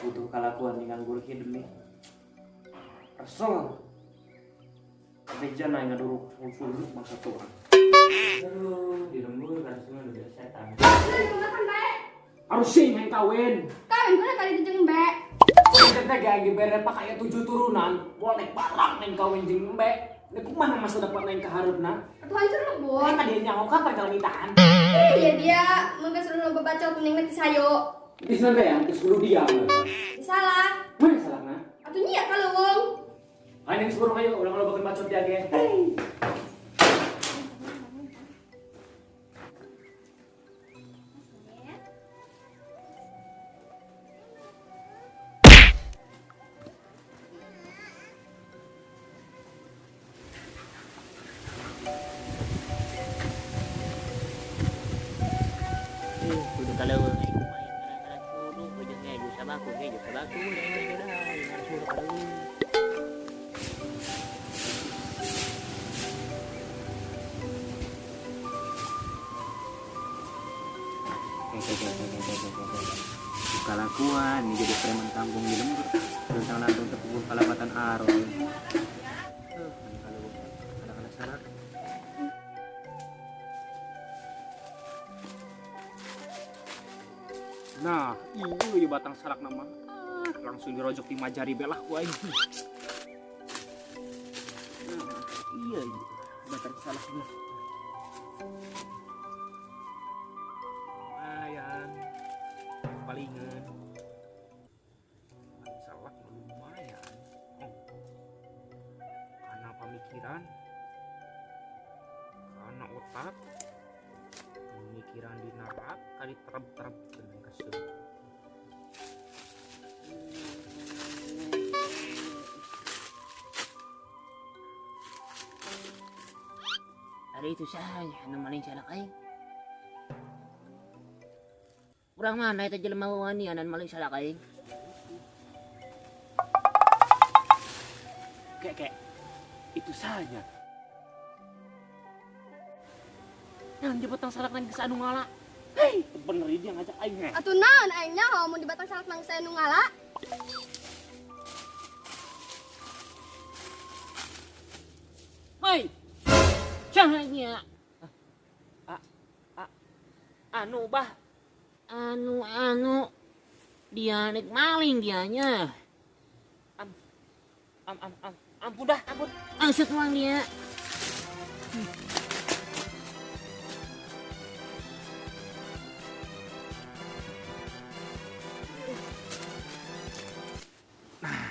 Butuh kalakuan dengan nganggur kieu demi. Resel. Tapi jangan aing ngaduruk suluk bangsa orang. Aduh, di lembur karena semua udah setan. Makan bae. Harus sih yang kawin. Kawin kena kali itu jeung embe. Kita gak dibere pak kayak 7 turunan, boleh barang neng kawin jeung embe. Nek kumaha masa depan neng kahareupna? Atuh hancur lembur. Eh tadi nyaho kapan kalau nitahan? Iya dia mungkin suruh loba bacot mending mati sayo. Di sana ya, terus kudu diam. Salah. Mana salahna? Atuh nya kaleuweung. Ayo neng suruh ayo ulang lobakeun bacot dia ge. Kudu kalau main kadang-kadang suruh ujung ngeju sabaku ngeju sabaku udah jangan suruh kalau Kalakuan nih jadi preman kampung di lembur. Tentang lantung tepung kalapatan aroy. Kalau anak-anak sarak. Nah, iya batang sarak nama. Langsung dirojok 5 jari belah gua ini. Nah, iya batang salaknya. Lumayan. Palingan. Batang salak lumayan. Oh. Karena pemikiran, karena otak, pemikiran di narak kali tereb-tereb dengan kesel. Ada itu sah, anu maling salak aing. Urang mana eta jelema wani anan maling salak aing. Kek kek. Itu saja. Nah, di batang salak nang geus anu ngala. Hei, bener dia ngajak aing heh. Atuh naon aing nyaho mun di batang salak nang geus anu ngala. Hei. Cahaya. Anu bah. Anu anu. Dia nek maling dianya. Am am am ampun dah, ampun. Angset uang dia. Nah,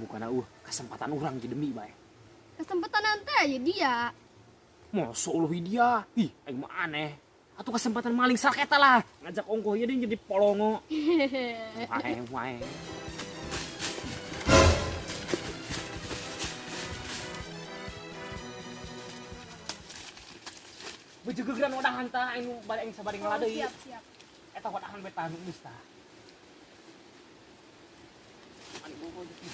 bukan kesempatan orang jadi demi bae. Kesempatan nanti aja dia. Mosok lu dia. Ih, aing mah aneh. Atau kesempatan maling salak eta lah. Ngajak ongkoh ieu dia jadi polongo. Wae wae. Bejegegeran wadahan tah aing bade aing sabari ngala deui. Siap, siap. Eta wadahan beta anu geus tah. Anu bobo deui.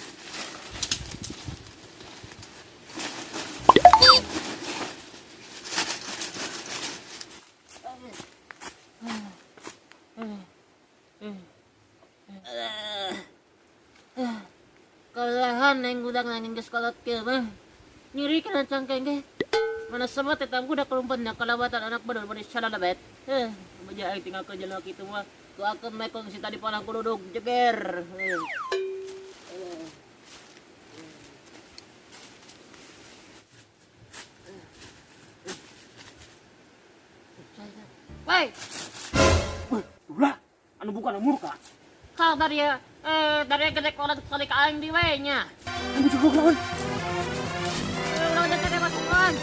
Kalahan aing budak nanging geus kolot kieu mah. Nyeri kana cangkeng ge. Mana semat eta budak kelumpenna kalawatan anak bedul bari salalabet. Baja aing tinggal ke jelema kitu mah. Doakeun mekong si tadi panah kududuk jeger. Woi. Wah, ulah. Anu bukan murka. Kau dari dari gede kolot sekali ka aing di we nya. Anu cukup lawan. Lawan gede masukan.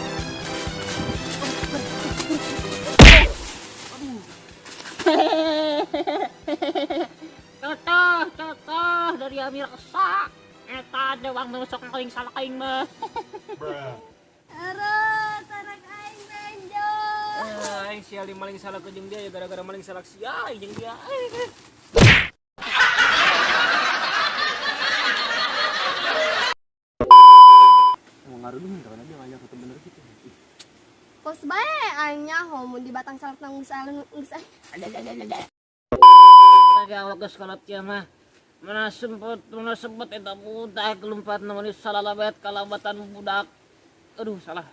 Contoh, contoh dari Amir Esa. Eta ada uang nusuk aing salah aing mah. Aduh, tarak aing benjo. Aing sial di maling salah ke jeung dia ya gara-gara maling salah sia aing jeung dia. Emang ngaruh karena dia ngajak ketemu bener gitu. Kos bae aing nyaho mun di batang salak nang geus alun geus. Kagak awak geus kolot kieu mah. Mana sempet eta budak lompat mani salalabet kalabatan budak. Aduh, salah.